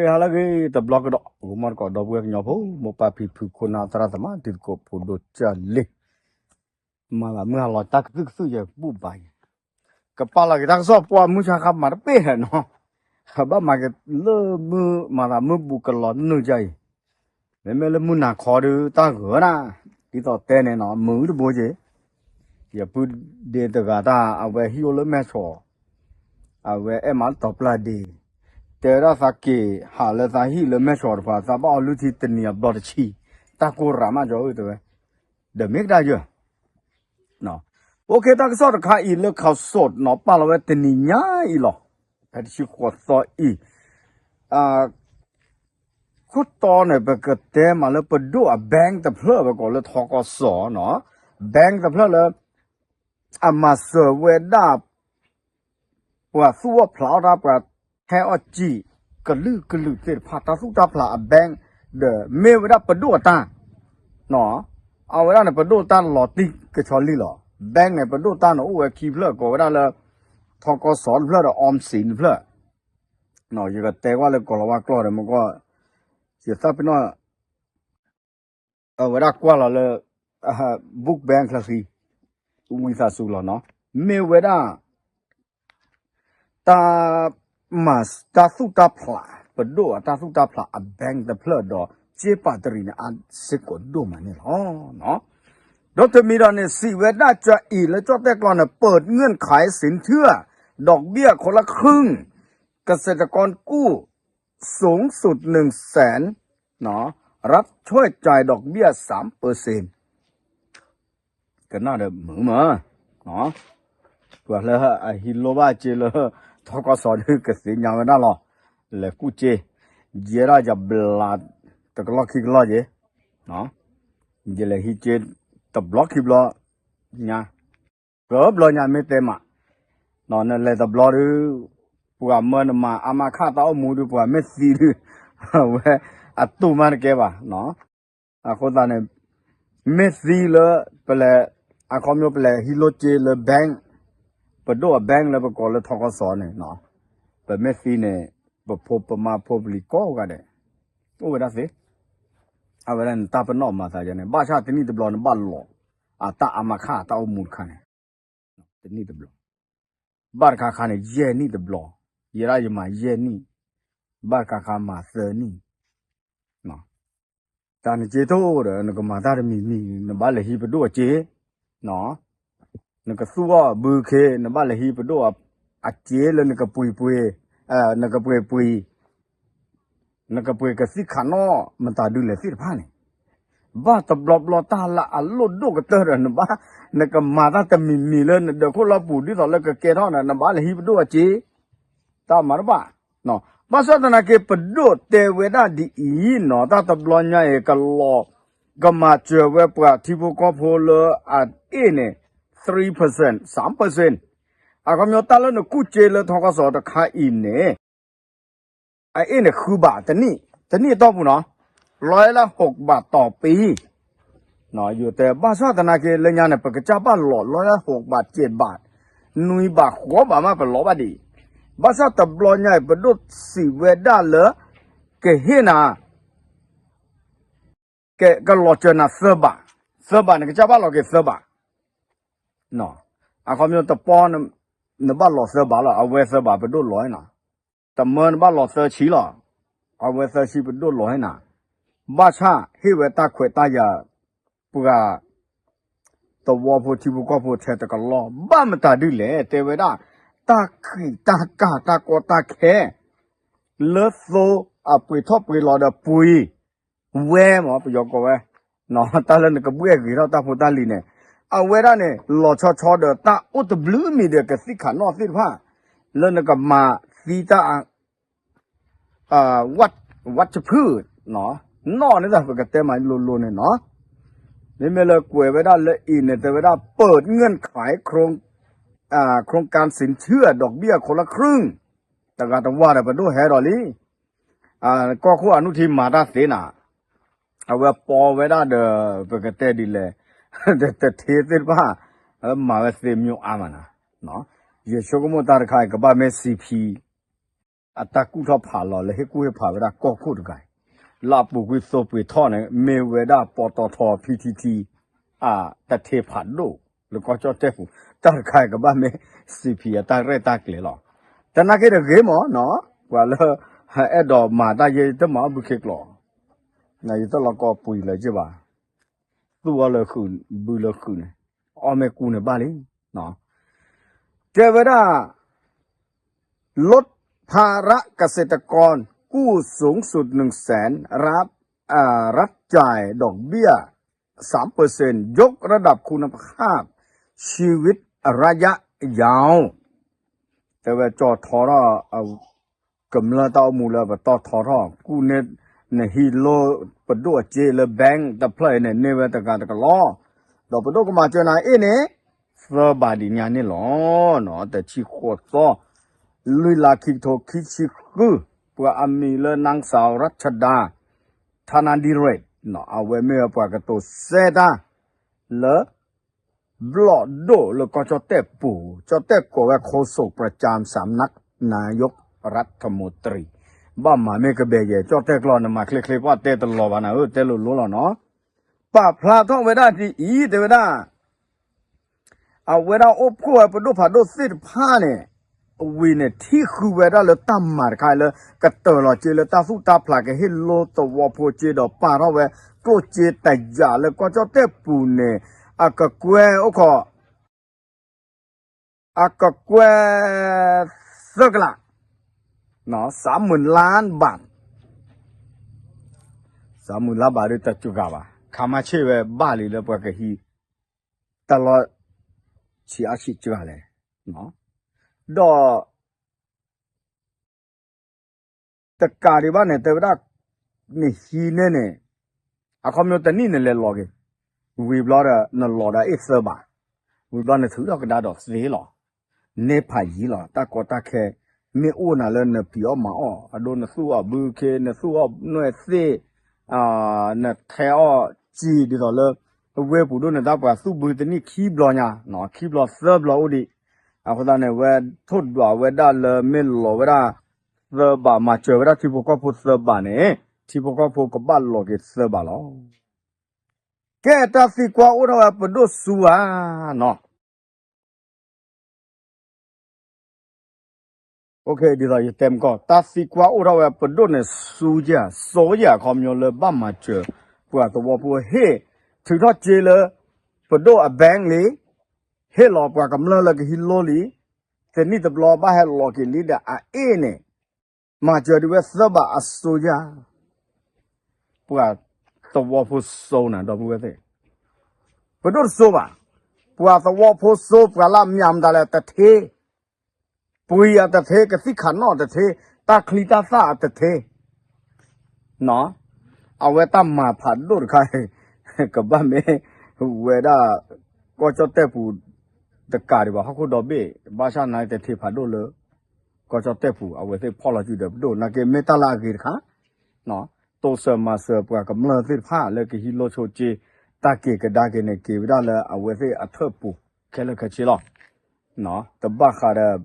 ဟါလၢအဂ့ၤ တဘျီကဒီး ဂီၤမီတကိး ဒီပုၢ်ဝဲၢ်ကညီဖိ မိၢ်ပၢ်ဖံဖု ခိၣ်နၢ်သရၣ်သမါ တံၤသကိးဖိဒိၣ်ကၢ်လံ မၤသးမုၢ်ဟါလီၤ တၢ်ကသုၣ်ကသုၣ်ယဲ ပူၣ်ဘၣ်ယဲ ကပာ်လီၤက့ၤတၢ်ကစီၣ် ပှၤမုၢ်ဆါခါမၤတပ့ၢ်နီၤ, ဘၣ်မၤက့ၤလၢမုၢ် မၤသးမုၢ်ဘူးကလီၤနုာ်ကၢ်အံၤ, မ့မ့ၢ်လၢမုၢ်နၤခီဒုး တၢ်ဂၢၤနၤ, ဒ်သိးတဲန့ၣ်နီၤ မုာ်တဘိက့ၤ, ယပုၢ်ဒ့တဂၤတၢ် အဝဲဟံၣ်အိၣ်လၢမဲၢ်ဆီး အဝဲအဲၣ်မးလၢတီၤပျၢ်ဒ့, တဲဝဲဒၣ်သးက့ၤဟးလၢသးဟံၣ်လၢမဲၢ်ဆီးတဖၣ် သးဘၣ်အီလုၢ်ထံတနံၤအဘျီတဆံ, တၢ်ကိၢ်ရၤမးကၠီဧၢတဲဝဲ, ဒီးမ့ၢ်ကဒါယၢ်, အိၣ်ခ့ တၢ်ကစီၣ်တခါအံၤလၢ ခီၣ်စိး နီၤ ပာ်လီၤဝဲတနံၤညါအံၤလီၤ, ဖဲတဆံဃိးသီအံၤ ခိၣ်တီန့ၣ် ပကတဲမးလၢပဒိၣ်အ bank တဖျၢၣ် ပကိးလၢထီကီၢ်စီၤနီၤ, bank တဖျၢၣ်လၢ အမၤစၢၤဝဲဒၣ် ပှၤသူၣ်အီၣ်ဖျးအီၣ်တၢ် ပှၤဟဲအီၣ်စံာ် ကလုာ်ကလုာ်သ့ၣ်တဖၣ် တၢ်သူၣ်တၢ်ဖျးအ bank ဒီးမ့ၢ်ဝဲဒၣ်ပဒိၣ်အတၢ် အဝဲဒၣ်န့ၣ် ပဒိၣ်တၢ်လီၤတံၢ်ကဆီလံလီၤ, bank န့ၣ် ပဒိၣ်တၢ်န့ၣ် အိၣ်ဝဲခံဖျၢၣ် ကိးဝဲဒၣ်လၢ ထီကီၢ်စီၤတဖျၢၣ်ဒီး အီစံၣ်တဖျၢၣ်, ယကတဲကွၢ်လၢကီၢ်လီၤဝါကျိာ်ဒီးမ့ၢ်ကွၢ်, ယသးပ့ၤနီၣ် အဝဲဒၣ်ကွၢ်လီၤလၢ book bank ချၢဃံ ဝံသးစူၤလီၤနီၤ, မ့ၢ်ဝဲဒၣ် တၢ်မၤ တၢ်သူၣ်တၢ်ဖျး ပဒိၣ်အတၢ်သူၣ်တၢ်ဖျးအ bank တဖျၢၣ်ဒီး စ့ပာ်တရံးန့ၣ် အါစ့ၢ်ကီးဒိၣ်မးန့ၣ်လီၤ. ဒီးတမံၤဒီးန့ၣ် စံးဝဲဒၣ်ကၢအံၤလၢကၠီၣ်တဲၣ်ကျီန့ၣ် เปิดเงื่อนไขสินเชื่อ ดอกเบี้ยคนละครึ่ง เกษตรกรกู้ สูงสุดหนึ่งแสน รัฐช่วยจ่ายดอกเบี้ย สามเปอร์เซ็นต์ ကနၣ်ဒီးမုာ်မး, ပှၤလၢအဟံးလိၣ်ဘၣ်စ့လၢ ထီကီၢ်စီၤဒုးကသ့ၣ်ညါဝဲဒၣ်လီၤ, လဲၤကူၣ်စ့, ယဲဒၣ်ယဘျး တကလီၢ်ခံကလီၢ်က့ၤ, ယလဲၤဟံးစ့ တဘျီခံဘျီညါ, ကဘျီညါမ့ၢ်တဲမး, နလဲၤတဘျီဒုး ပှၤမၢနမၤအါမးခၣ်တၢ်အိၣ်မူဒုး ပှၤမ့ၢ်သံဒုး အဝဲအတူၢ်မးတကဲဘၣ်, အဃိသတးန့ၣ် မ့ၢ်သံလၢ ပလဲၤ အခီပညီပလဲၤဟံးလိၣ်စ့လၢ bank ပဒိၣ်အ bank လၢပကိးလၢထီကီၢ်စီၤန့ၣ်, ပမ့ၢ်သံန့ၣ် ပဖိပမါဖိပလံၤကိးဂၤဒဲး အိၣ်ဝဲဒၣ်သ့, အဝဲဒၣ်န့ၣ် တၢ်ပနီၣ်မၤသးယၤန့ၣ် ဘၣ်ဆၣ်တနံၣ်တဘျီန့ၣ် ဘၣ်လီၤ အတၢ်အါမးခၣ်တၢ်အိၣ်မူတခါန့ၣ် တနံၣ်တဘျီ, ဘၣ်တခါခါန့ၣ် ယဲၢ်နံၣ်တဘျီ, ယဲဒၣ်ယမၤယဲၢ်နံၣ်, ဘၣ်တခါခါမၤသၢနံၣ်, တၢ်နစ့တအိၣ်ဒီး နကမၤတၢ်တမံၤမံၤ နဘၣ်လဲၤဟံးပဒိၣ်အစ့, နကသူၣ်အီၣ်ဘုခ့ နဘၣ်လဲၤဟံးပဒိၣ်အစ့လၢနကပှ့ၤပှ့ၤ, နကပှ့ၤပှ့ၤ နကပှ့ၤကသံၣ်ခးနီၣ်မတၤဒုးလဲၣ်သ့ၣ်တဖၣ်န့ၣ်, ဘၣ်တဘျီဘျီတၢ်လၢအလိၣ်ဒိၣ်ကတၢၢ်ဒီး နဘၣ် နကမၤတၢ်တမံၤမံၤလၢနဒၢးခိၣ်လီၤပူၤ ဒ်သိးလၢကကဲထီၣ်န့ၣ် နဘၣ်လဲၤဟံးပဒိၣ်အစ့, တၢ်မၤတဘၣ်, ဘၣ်ဆၣ်သနာ်က့ ပဒိၣ်တဲဝဲဒၣ်ဒ်အံၤနီၤ တၢ်တဘျီညါအံၤ ကလီၤ ကမၤစၢၤဝဲပှၤထံဖိကီၢ်ဖိလၢအအ့ၣ်န့ၣ် three percent, သၢ percent, အခီပညီတၢ်လၢနကူၣ်စ့လၢထီကီၢ်စီၤတခါအံၤန့ၣ် အအ့ၣ်န့ၣ်ဃုဘးတနံၣ်, တနံၣ်အတီၢ်ပူၤနီၤ, ร้อยละหกบาทต่อปี, ယိၤတဲဘၣ်ဆၣ်သနာ်က့လၢညါန့ၣ် ပကစၢ်ဘၣ်လီၤ ร้อยละหกบาท เจ็ดบาท, နွံဘးဃိးဘးမးပလီၤဘၣ်ဒံး, ဘၣ်ဆၣ်တဘျီညါအံၤ ပဒိၣ်စံးဝဲဒၣ်လၢ ကဟ့ၣ်နၤ ကလီၤစၢၤနၤသၢဘး, သၢဘးန့ၣ် ကစၢ်ဘၣ်လီၤက့ၤသၢဘး, အခီပညီတပီ နဘၣ်လီၤသၢဘးလီၤ, အဝဲသၢဘးပဒိၣ်လီၤနၤ, တမၢနဘၣ်လီၤသၢဆံလီၤ, အဝဲသၢဆံပဒိၣ်လီၤနၤ, ဘၣ်ဆၣ်ဟ့ၣ်ဝဲတၢ်ခွဲးတၢ်ယာ် ပှၤ သဝီဖိထံဖိကီၢ်ဖိထဲတကလီၢ် ဘၣ်မတၤဒုးလဲၣ် တဲဝဲဒၣ် တၢ်ဃံးတၢ်ကၢ်တၢ်ကီတၢ်ခဲ လၢသိအပှ့ၤထီၣ်ပှ့ၤလီၤဒီးပှ့ၤ ဝဲမ့ၢ်ပယီၤကိးဝဲ တၢ်လၢနကဘှဲၣ်ဂ့ၤထီၣ်တၢ်ဖိတၢ်လံၤန့ၣ် အဝဲဒၣ်န့ၣ် လီၤဆီဆီဒီးတၢ်အိၣ်တဘျုးမံၤဒီးကသံၣ်ခးနီၣ်သ့ၣ်တဖၣ် လၢနကမၤသံတၢ် วัชพืช နီၢ်န့ၣ် ပကတဲမးလိၤလိၤန့ၣ်နီၤ မ့မ့ၢ်လၢကွဲးဝဲဒၣ်လၢအံၤန့ၣ် တဲဝဲဒၣ် เปิดเงื่อนไขโครง โครงการสินเชื่อดอกเบี้ยคนละครึ่ง တဂၤတဝါဒီးပဒိၣ်ဟဲဒီးလံ ကီၢ်ခိၣ်အနုထံမၤတၢ်သ့နၤ အဝဲပီဝဲဒၣ်ဒီး ပကတဲဒ်လဲၣ် တထ့သ့ၣ်တဖၣ် မၤဝဲသ့မျိုးအါမးနၤ ယဆိကမိၣ်တၢ်တခါအံၤ ကဘၣ်မ့ၢ်စံးဖံ အတၢ်ကူၣ်ထီၣ်ဖးလီၤလၢဟ့ၣ်ကူၣ်ဟ့ၣ်ဖးဝဲဒၣ်ကီၢ်ခိၣ်တဂၤအံၤ, လၢအပူၤကွံာ်သိပှ့ၤထီၣ်န့ၣ် မ့ၢ်ဝဲဒၣ်ပီတီထီ ဖံထံထံ အတထ့ဖးဒိၣ်လၢကီၢ်ကၠီၣ်တဲၣ်ပူၤ, တၢ်တခါအံၤကဘၣ်မ့ၢ် စံးဖံ အတၢ်ရဲၣ်တၢ်ကျဲၤလီၤ. တနာ်က့တဂ့ၤမးနီၤ, ပှၤလၢ အဲၣ်ဒိးမၤတၢ်ယဲ ယတမၤအီၣ်ဘုခ့ကျိာ်, ယတလီၤကီပှံၤလၢၤက့ဘၣ်, သူၣ်အီၣ်လၢခုး ဘုလၢခုးန့ၣ်, အီၣ်မ့ၢ်ကူန့ၣ်ဘၣ်လံ. တဲဝဲဒၣ် ลดภาระเกษตรกร กู้สูงสุดหนึ่งแสน รับ อ่า รับจ่ายดอกเบี้ย สามเปอร์เซ็นต์ ยกระดับคุณภาพชีวิต ระยะยาว တဲဝဲကၠီထီထီၣ် ကမျၢၢ်တၢ်အိၣ်မူလၢပတီၢ်ထီထီၣ် ကူၣ်န့ၢ် နဟံးလိပဒိၣ်အစ့လၢ bank တဖျၢၣ်အံၤန့ၣ် န့ၢ်ဝဲတဂၤတကလီၢ်, ဒီးပဒိၣ်ကမၤစၢၤနၤအ့ၣ်န့ၣ် သၢဘးဒ်ညါန့ၣ်လီၤ. တဆံဃိးသီ လွံၢ်လါခံကထိခံဆံဃု, ပှၤအမံၤလၢ นางสาวรัชดา ธนาดิเรก အဝဲမ့ၢ်ဝဲပှၤကတိၤစဲတၢ် လၢ ဘျီၣ်ဒိၣ်လၢကီၢ်ကၠီၣ်တဲၣ်ပူၤ, ကၠီၣ်တဲၣ်ကိးဝဲ โฆษกประจำสำนักนายกรัฐมนตรี ဘၣ်မၤမ့ၢ်ကဘဲယဲ ကၠီၣ်တဲၣ်ကျိာ်န့ၣ် မၤချ့ချ့ ပှၤတဲတလီၤဘၣ်နၤဧၢ တဲလိၤလိၤလီၤနီၤ. ပာ်ဖျါထီၣ်ဝဲဒၣ်ဒ်အံၤ တဲဝဲဒၣ် အဝဲဒၣ်အိၣ်ဖှိၣ်ဝဲပဒိၣ်ဖးဒိၣ်သ့ၣ်တဖၣ်န့ၣ် ဝံၤန့ၣ် ထံၣ်ဃုာ်ဝဲဒၣ်လၢတၢ်မၤတခါလၢ ကတၢၢ်လီၤစ့လၢတၢ်သူၣ်တၢ်ဖျး ကဟ့ၣ်လိသဝီဖိစ့ဒီးပာ်ထီၣ်ဝဲ ကျိၣ်စ့တယာ်လၢကီၢ်ကၠီၣ်တဲၣ်ပူၤန့ၣ် အကကွဲၢ်အိၣ်ခိး အကကွဲၢ် သၢကလး สามหมื่นล้านบาท စၢ်မုၢ်လါဘၣ်ဒ်တစှၤဘၣ် ခါမါဆ့ၣ်ဝဲဘၣ်လံလၢပှၤကဟံး တၢ်လီၢ်ဆံးအါဆံးစှၤလဲၣ် ဒီး တကးဒံးဘၣ်န့ၣ် တဲဝဲဒၣ် နဟံးန့ၢ်န့ၣ် အခီပညီတနံၣ်န့ၣ်လဲၤလီၤက့ၤ ဝံၤဘျီဒီး နလီၤဒီးအ့ၣ်သၢဘး ဝံၤဘျီနထုးထီၣ်ကဒါဒီးသ့လီၤ န့ၢ်ဖးယံၤလီၤ တၢ်ကီတၢ်ခဲ မ့ၢ်အိၣ်နၤလၢနဖံးအီၣ်မၤအီၣ် အဒိနသူၣ်အီၣ်ဘုခ့ နသူၣ်အီၣ်နွဲၣ်သ့ၣ် နထဲအီၣ်စံာ်ဒ်သိးလၢ ဝ့ၢ်ပူၤဒိၣ်န့ၣ် တၢ်ပှၤသူၣ်ဘုတနံၣ်ခံဘျီညါ ခံဘျီသၢဘျီအိၣ်ဒံး အဃိသတးန့ၣ် ဝဲထိၣ်ဒွးဝဲဒၣ်လၢမ့ၢ်လီၤဝဲဒၣ် သၢဘး မၤစၢၤဝဲဒၣ်ထံဖိကီၢ်ဖိသၢဘးန့ၣ် ထံဖိကီၢ်ဖိကဘၣ်လီၤက့ၤသၢဘးလီၤ. ကဲတၢ်သံကွၢ်အိၣ်ထီၣ်ဝဲပဒိၣ်စူဧါနီၤ ဒ်သိးယတဲမကီၢ် တၢ်သံကွၢ်အိၣ်ထီၣ်ဝဲပဒိၣ်န့ၣ် စူဧါ စီဧါ အခီပညီလၢဘၣ်မၤစၢၤ ပှၤသဝီဖိဟ့ၣ် ထုးထီၣ်စ့လၢ ပဒိၣ်အ bank လံ ဟ့ၣ်လီၤပှၤကမျၢၢ်လၢကဟံးလိလံ တနံၣ်တဘျီဘၣ်ဟဲလီၤက့ၤလံဒီးအအ့ၣ်န့ၣ် မၤစၢၤဒ်ဝဲသၢဘးအစူဧါ ပှၤသဝီဖိစူနၤ ဒီပုၢ်ဝဲၢ်သ့ၣ် ပဒိၣ်တစူဘၣ် ပှၤသဝီဖိစူ ပှၤလၢအမၠၣ်မတၤလဲၣ်တထ့ ပှံၤအတထ့ ကသံၣ်ခးနီၣ်တထ့ တၢ်ချံတၢ်သၣ်အတထ့ အဝဲတၢ်မၤဖးဒိၣ်တခါ ကဘၣ်မ့ၢ်ဝဲဒၣ် ကီၢ်ကၠီၣ်တဲၣ်ပူၤ တကးဒံးဘၣ် ဟီၣ်ခိၣ်ဒီဘ့ၣ် ဘၣ်ဆၣ်နတထ့ဖးဒိၣ်လၢ ကီၢ်ကၠီၣ်တဲၣ်ပူၤ အဝဲသ့ၣ်ဖီၣ်လီၤစုဒီးပဒိၣ် နာ်က့မ့ၢ်တၢ်လၢအဂ့ၤတခါ တိစၢၤမၤစၢၤပှၤကမျၢၢ်သ့ၣ်တဖၣ်လၢကဟံးလိဆိစ့ တၢ်က့ၤကဒါက့ၤန့ၣ် က့ၤဝဲဒၣ်လၢအဝဲသ့ၣ်အထၢၣ်ပူၤ ခဲလၢာ်ခဲဆ့လီၤ. တဘၣ်ဃးဒီး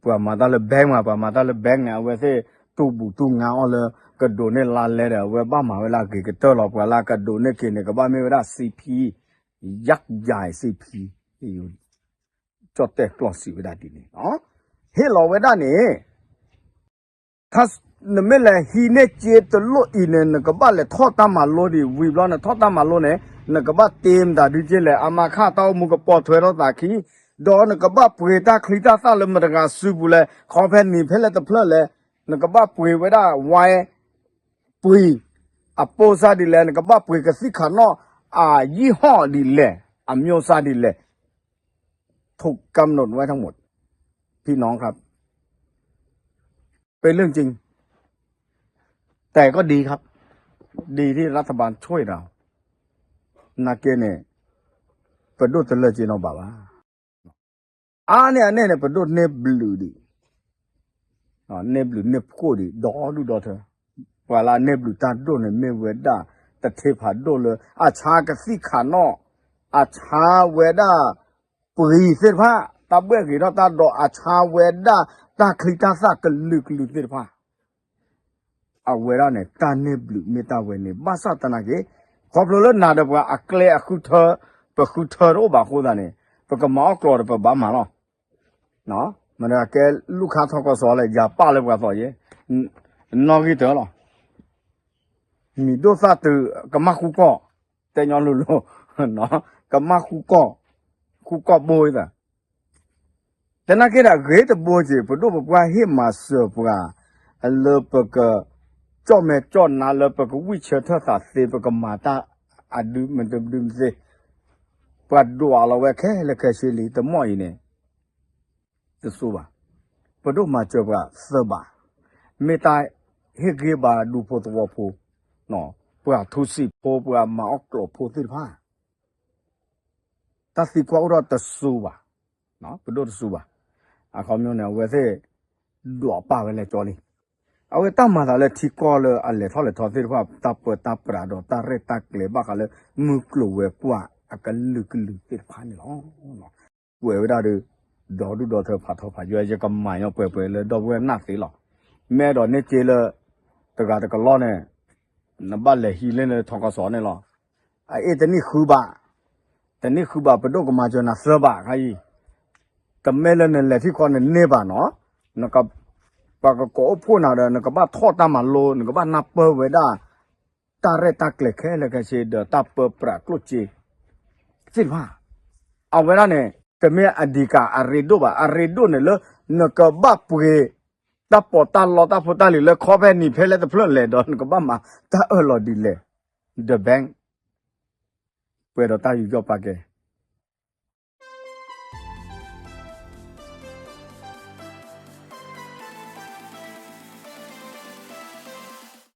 ပှၤမၤတၢ်လၢ bank မး ပှၤမၤတၢ်လၢ bank န့ၣ် အဝဲသ့ၣ်တူၢ်ဘူၣ်တူၢ်ငါအီၤလၢ ကဒိးန့ၢ်လါလဲဒီး အဝဲဘၣ်မၤဝဲလၢအဂ့ၤကတၢၢ်လီၤ ပှၤလၢကဒိးန့ၢ်က့ၤန့ၣ် ကဘၣ်မ့ၢ်ဝဲဒၣ် စံးဖံ ယၣ်ယၣ်စံးဖံ ကၠီၣ်တဲၣ်ကျီၢ်စံးဝဲဒၣ်ဒ်န့ၣ် ဟ့ၣ်လီၤဝဲဒၣ်န့ၣ် နမ့ၢ်လဲၤဟံးန့ၢ်စ့တလိၣ်အံၤန့ၣ် နကဘၣ်လဲၤထီၣ်တၢ်မၤလိဒံး ဝံၤဘျီနထီၣ်တၢ်မၤလိန့ၣ် နကဘၣ်တ့မတၤဒုက့လဲၣ် အမါခၣ်တၢ်အိၣ်မူကပိာ်ထွဲထီၣ်သးခံ ဒီးနကဘၣ်ပှ့ၤတၢ်ချံတၢ်သၣ်လၢမတၤတဂၤစုပူၤလဲၣ် ခီဖဲနံၤဖဲလဲၣ်တဖျၢၣ်လဲၣ် နကဘၣ်ပှ့ၤဝဲဒၣ် ဝါ ပှံၤ အပိစါဒ်လဲၣ် နကဘၣ်ပှ့ၤကသံၣ်ခးနီၣ် အယံာ်ဟီၣ်ဒ်လဲၣ် အမျိုးစားဒ်လဲၣ် ถูกกำหนดไว้ทั้งหมด พี่น้องครับ เป็นเรื่องจริง แต่ก็ดีครับ ดีที่รัฐบาลช่วยเรา နာ်က့န့ၣ် ပဒိၣ်တလၢာ်က့နီၢ်ဘၣ်ဘၣ် အါန့ၢ်အန့ၣ်န့ၣ် ပဒိၣ်န့ၢ်ဘျုးဒံး န့ၢ်ဘျုးန့ၢ်ဖှိၣ်ဒံး ဒီဒူၣ်ဒီထၢ ပှၤလၢအန့ၢ်ဘျုးတၢ်ဒိၣ်န့ၣ် မ့ၢ်ဝဲဒၣ် တထ့ဖးဒိၣ်လၢ အဆါကသံၣ်ခးနီၣ် အဆါဝဲဒၣ် ပှံၤသ့ၣ်တဖၣ် တၢ်ဘှဲၣ်ဂ့ၤထီၣ်တၢ်ဒီး အဆါဝဲဒၣ် တၢ်ချံတၢ်သၣ်ကလုာ်ကလုာ်သ့ၣ်တဖၣ် အဝဲဒၣ်န့ၣ် တၢ်န့ၢ်ဘျုးမ့ၢ်တၢ်ဝဲန့ၣ် ဘၣ်ဆၣ်သနာ်က့ ခီဖျိလၢနၤဒီးပှၤအကျဲအဃုထၢ ပဃုထၢတအိၣ်ဘၣ်အဃိသတးန့ၣ် ပကမၤအီၣ်ကျိာ်ဒီးပဘၣ်မၤလီၤ. မ့ၢ်ဒီးကဲလူၢ်ခါထီၣ်ကီၢ်စီၤလဲၣ် ယၤပာ်လၢပှၤသီၣ်ယဲ နီၣ်ဂံၢ်တၢၢ်လီၤ. မံၤဒိၣ်သၣ်တုၤ ကမၣ်ဃူကီၢ် တဲညီလိၤလိၤ ကမၣ်ဃူကီၢ် ဃူကီၢ်ဘိသး သနာ်က့ဒီးဂ့ၤတဘိက့ၤ ပဒိၣ်ပပှၢ်ဟ့ၣ်မၤစၢၤပှၤ လၢပက ကၠီၣ်မဲာ်ကၠီၣ်နါလၢပကဝံၣ်ဆၢထၢၣ်သးသ့ ပကမၤတၢ်အဒုမတဒုမသ့ ပှၤဒွးလီၤဝဲခဲလၢာ်ခဲဆ့လံ တမီၢ်အံၤန့ၣ် တစူဘၣ်. ပဒိၣ်မၤစၢၤပှၤသၢဘၣ်. မ့ၢ်တၢ်ဟ့ၣ်ဂံၢ်ဘါဒူဖိသဝီဖိ, ပှၤထူစံးဖိ ပှၤမၤအီၣ်ကျိာ်ဖိသ့ၣ်တဖၣ် တၢ်သံကွၢ်အိၣ်ထီၣ်တစူဘၣ်, ပဒိၣ်တစူဘၣ်. အခီပညီန့ၣ် အဝဲသ့ၣ် ဒွးပာ်ဝဲလဲၤကၠီလံ. အဝဲတၢ်မၤသးလၢထံကီၢ်လၢအလဲၤထီၣ်လဲၤထီသ့ၣ်တဖၣ် တၢ်ပၢတၢ်ပြးဒီးတၢ်ရဲၣ်တၢ်ကျဲၤဘၣ်ဃးလၢ မုၢ်ကျိၤဝဲၤကွာ်အကလုာ်ကလုာ်သ့ၣ်တဖၣ်န့ၣ်လီၤ. ကွဲးဝဲဒၣ်ဒီး ဒီဒူၣ်ဒီထၢဖးထီဖးယွၤ ယကမၤညီပှဲၤပှဲၤလၢဒီပုၢ်ဝဲၢ်နာ်သ့လီၤ. မ့ၢ်အဲၣ်ဒိးန့ၢ်စ့လၢ တဂၤတကလီၢ်န့ၣ် နဘၣ်လဲၤဟံးလၢနထီကီၢ်စီၤန့ၣ်လီၤ. အအ့ၣ်တနံၣ်ဃုဘၣ်, တနံၣ်ဃုဘၣ် ပဒိၣ်ကမၤစၢၤနၤသၢဘၣ်ခါအံၤ, တမ့ၢ်လၢနလဲၤထံၣ်ခီနန့ၢ်ဘၣ်နီၤ, ပှၤကကိးအိၣ်ဖှိၣ်နၤဒီး နကဘၣ်ထီၣ်တၢ်မၤလိ နကဘၣ်နၢ်ပၢၢ်ဝဲဒၣ် တၢ်ရဲၣ်တၢ်ကျဲၤခဲလၢာ်ခဲဆ့ဒီးတၢ်ပၢပြးကျိၣ်စ့ သ့ၣ်တဖၣ်, အဝဲဒၣ်န့ၣ် တမ့ၢ်အဒံးကးအရ့ဒိၣ်ဘၣ်. အရ့ဒိၣ်န့ၣ်လၢ နကဘၣ်ပှ့ၤ တၢ်ပီးတၢ်လီတၢ်ဖိတၢ်လံၤလၢခီဖဲနံၤဖဲလဲၣ်တဖျၢၣ်လဲၣ်ဒီး နကဘၣ်မၤတၢ်အၢၣ်လီၤဒ်လဲၣ်, the bank ပှဲၤဒီးတၢ်ယူးယီၣ်ပာ်ကဲ,